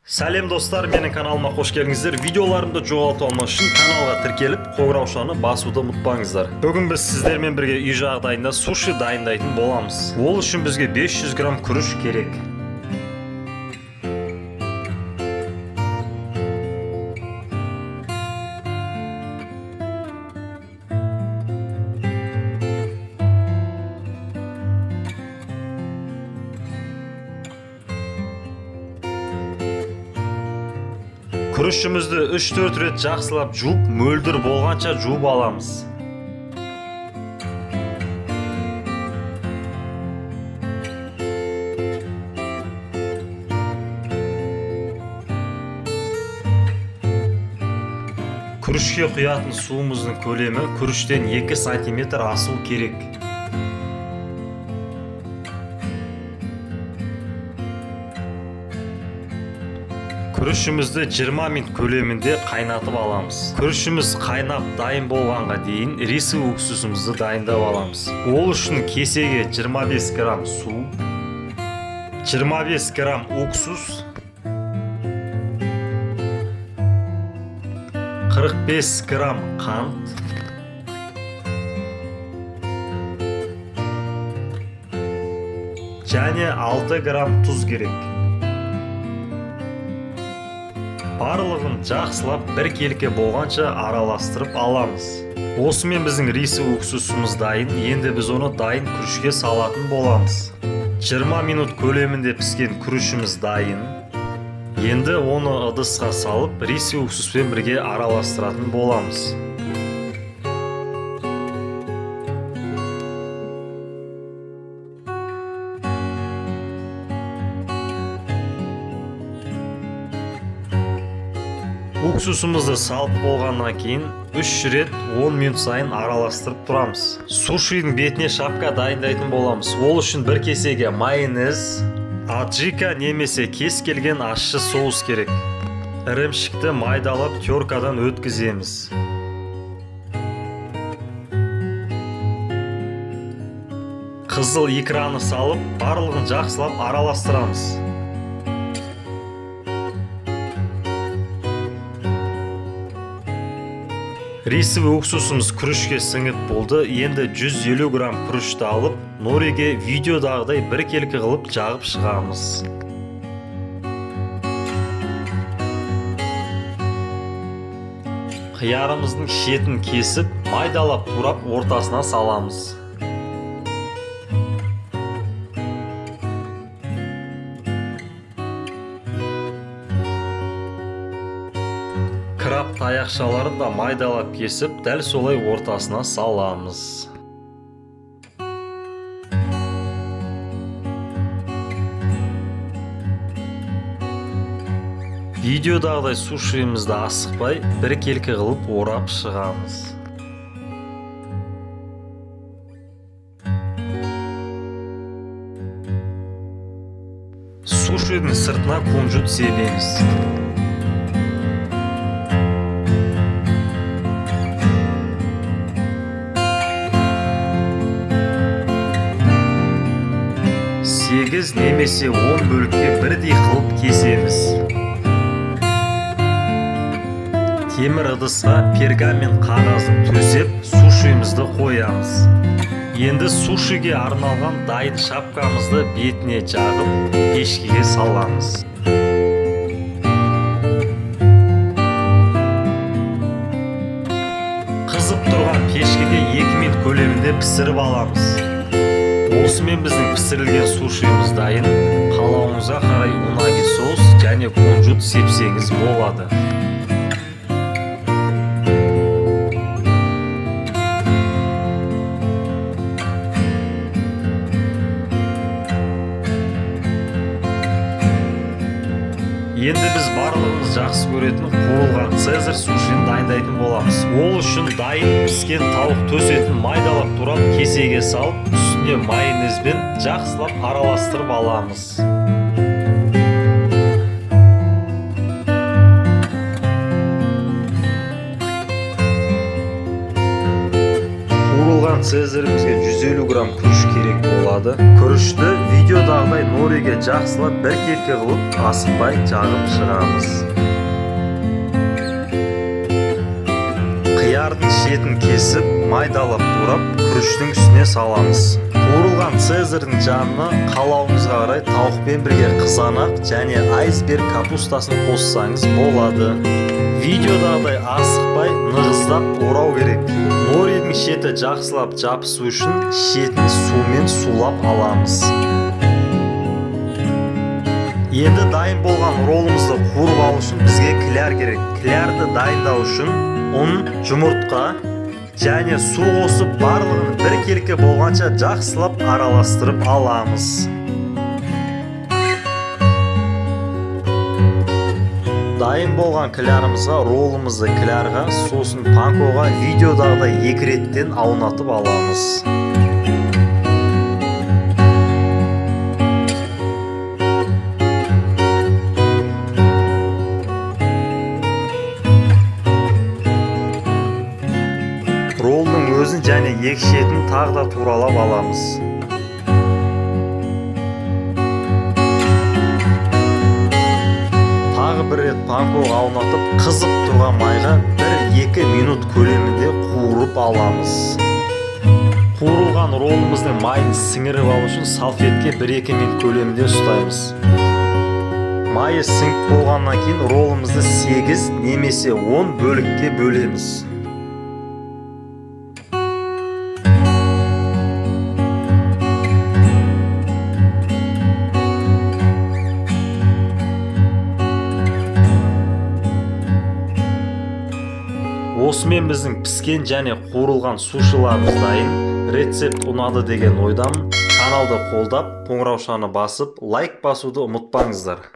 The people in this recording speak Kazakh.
Сәлем достар, менің каналыма қош келдіңіздер. Видеоларымды жоғалтып алмас үшін каналға тіркеліп, қоңыраушаны басуды ұмытпаңыздар. Бүгін біз сіздермен бірге үй жағдайында суши дайындайтын боламыз. Ол үшін бізге 500 грамм күріш керек. Күрішімізді 3-4 рет жақсылап жуып, мөлдір болғанша жуып аламыз. Күрішке құятын суымыздың көлемі күріштен 2 сантиметр асу керек. Күрішімізді 20 минут көлемінде қайнатып аламыз. Күрішіміз қайнап дайын болғанға дейін рисовый уксусымызды дайындап аламыз. Ол үшін кесеге 25 грамм су, 25 грамм уксус, 45 грамм қант, және 6 грамм тұз керек. Барлығын жақсылап біркелкі болғанша араластырып аламыз. Осымен біздің рисовый уксусымыз дайын. Енді біз оны дайын күрішке салатын боламыз. 20 минут көлемінде піскен күрішіміз дайын. Енді оны ыдысқа салып, рисовый уксуспен бірге араластыратын боламыз. Уксусымызды салып болғаннан кейін 3 рет 10 минут сайын араластырып тұрамыз. Сушидің бетіне шапка дайындайтын боламыз. Ол үшін бір кесеге майонез, аджика немесе кез келген ащы соус керек. Ірімшікті майдалап теркадан өткіземіз. Қызыл икраны салып, барлығын жақсылап араластырамыз. Рисовый уксусымыз күрішке сіңіп болды. Енді 150 грамм күрішті алып, нориге видеодағыдай біркелкі қылып жағып шығамыз. Қиярымыздың шетін кесіп, майдалап турап ортасына саламыз. Краб таяқшаларын да майдалап кесіп, дәл солай ортасына саламыз. Видеодағыдай сушиімізді асықпай, біркелкі қылып орап шығамыз. Сушидің сыртына кунжут себеміз. 8 немесе 10 бөлікке бірдей қылып кесеміз. Темір ыдысқа пергамент қағазын төсеп, сушиімізді қоямыз. Енді сушиге арналған дайын шапкамызды бетіне жағып, пешкеге саламыз. Қызып тұрған пешкеде 2 минут көлемінде пісіріп аламыз. Осымен біздің пісірілген сушиіміз дайын. Қалауыңызға қарай унаги соус және кунжут сепсеңіз болады. Енді біз барлығымыз жақсы көретін қуырылған цезарь сушиін дайындайтын боламыз. Ол үшін дайын піскен тауық төс етін майдалап турап кесеге салып, үстіне майонезбен жақсылап араластырып аламыз. Қуырылған цезарімізге 150 грамм күріш керек болады. болады. Күрішті видеодағыдай нориге жақсылап біркелкі қылып асықпай жағып шығамыз. Қиярдың шетін кесіп, майдалап турап, күріштің үстіне саламыз. Қуырылған цезарьдің жанына қалауыңызға қарай тауықпен бірге қызанақ және айсберг капустасын қоссаңыз болады. Видеодағыдай асықпай нығыздап орау керек. Норидің шеті жақсылап жабысу үшін шетін сумен сулап аламыз. Енді дайын болған ролымызды қуырып алу үшін бізге кляр керек. Клярды дайындау үшін ұн, жұмыртқа және су қосып барлығын біркелкі болғанша жақсылап араластырып аламыз. Дайын болған клярымызға ролымызды клярға, сосын панкоға видеодағыдай 2 реттен аунатып аламыз. Ролдың өзін және екі шетін тағы да туралап аламыз. Тағы бір рет панкоға аунатып, қызып тұрған майға 1-2 минут көлемінде қуырып аламыз. Қуырылған ролымыздың майын сіңіріп алу үшін салфетке 1-2 минут көлемінде ұстаймыз. Майы сіңіп болғаннан кейін ролымызды 8 немесе 10 бөлікке бөлеміз. Осымен біздің піскен және қуырылған сушиларымыз дайын. Рецепт ұнады деген ойдамын. Каналды қолдап, қоңыраушаны басып, лайк басуды ұмытпаңыздар.